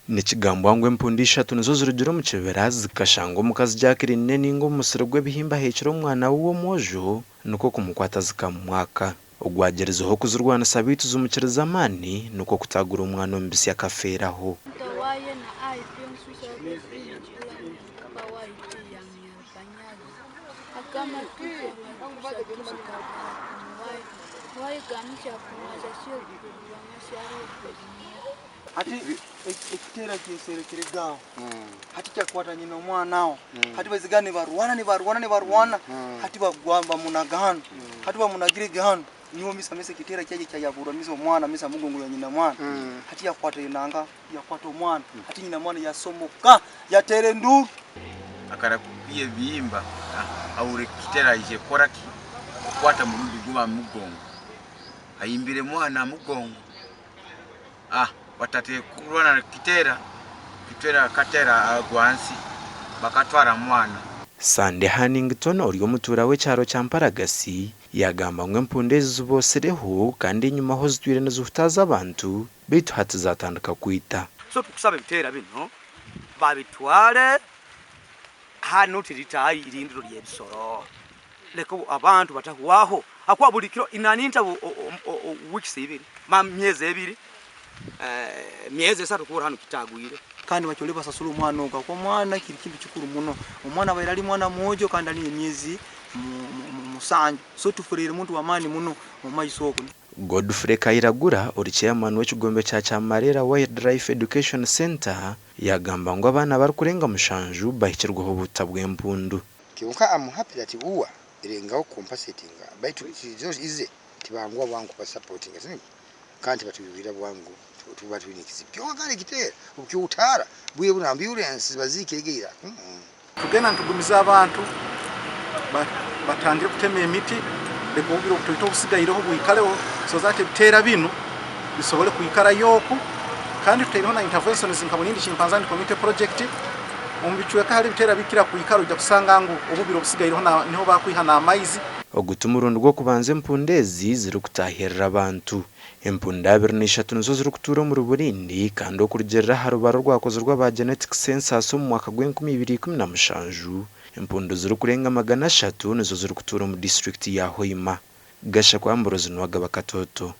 Nikigambwa ngu empundu ishatu nizo zirugire omu kibira zikashanga omukazi Jacqueline Neninga omu musiri gw'ebihimba aheekire omwana we w'omwojo nikwo kumukwata zikamumwaka. Ogu agyerizeho kuzirwanisa beitu zimukirize amaani nikwo kutagura omwana omu bitsya akafeeraho. Hati ekiteera kyeserekire aho, hati kyakwata nyina omwana aho, hati baziga nibarwana nibarwana nibarwana, hati bagwa bamunaga hanu, hati bamunagire ge hanu, niho misa misa ekiteera kyaija kyayaburwa misa omwana misa mugongo ya nyina mwana, hati yakwata enanga yakwata omwana, hati nyina mwana yasomoka yateera enduuru. Akara kwiha ebihimba ahurira ekiteera aije kukora ki? Kukwata murundi gumwe aha mugongo, ahimbire mwana aha mugongo. Ah batate kurwana na Kitera, Kitera akatera agwa ahansi bakatwara mwana. Sande Hannington ori omutuura w'ekyaro kya Mparagasi yaagamba ngu empundu ezi ziboosireho kandi enyimaho zitwire nizihutaaza abantu beitu hati zaatandika kwita. So tukusaba ebiteera bino babitware hanu tiritaha irindiro ry'ebisoro leka abantu batahwaho ahakuba buri kiro naninta weeks ibiri myezi ebiri myezi esatu kuhurra hanu kitagwire. Kandi bakyole basasule omwana ogu ahakuba omwana kiri kintu kikuru muno. Omwana abaire ari mwana mwojo kandi ari emyezi musanju so tufureire muntu w'amaani muno omu maiso oku. Godfrey Kairagura ori chairman w'ekigombe kya Kyamarera Wildlife Education Centre yaagamba ngu abaana abarikurenga mushanju bahikirweho obuhuta bw'empundu. Kyonka am happy that ua erengaho compensatinga baitu it is not easy tibanguha bwangu kuba supportinga siniko kandi tibatwihwira bwangu tuba twine ekizibu kyonka kandi ekiteera obukyotara bwire bunu ambulance ziba zikiregeira. Tugenda nitugumiza abantu batandike kutema emiti leka obubiro obutoito obusigaireho bwikareho so that ebiteera binu bisobole kwikarayo oku kandi tutaireho na interventions nka Bulindi Chimpanzani Community Project omu bicweka hali ebiteera bikira kwikara oija kusanga ngu obubiro obusigaireho niho bakwiha n'amaizi. Ogu ti murundi gw'okubanza empundu ezi zirikutaahirira abantu. Empundu 23 nizo zirikutuura omuri Bulindi kandi okurugiirira aha rubaro orwakozirwe aba Genetic Census omu mwaka gw'enkumi ibiri ikumi na mushanju, empundu zirikurenga 300 nizo zirikutuura omu disiturikiti ya Hoima. Gashakwa Ambrose Nuwagaba Katoto.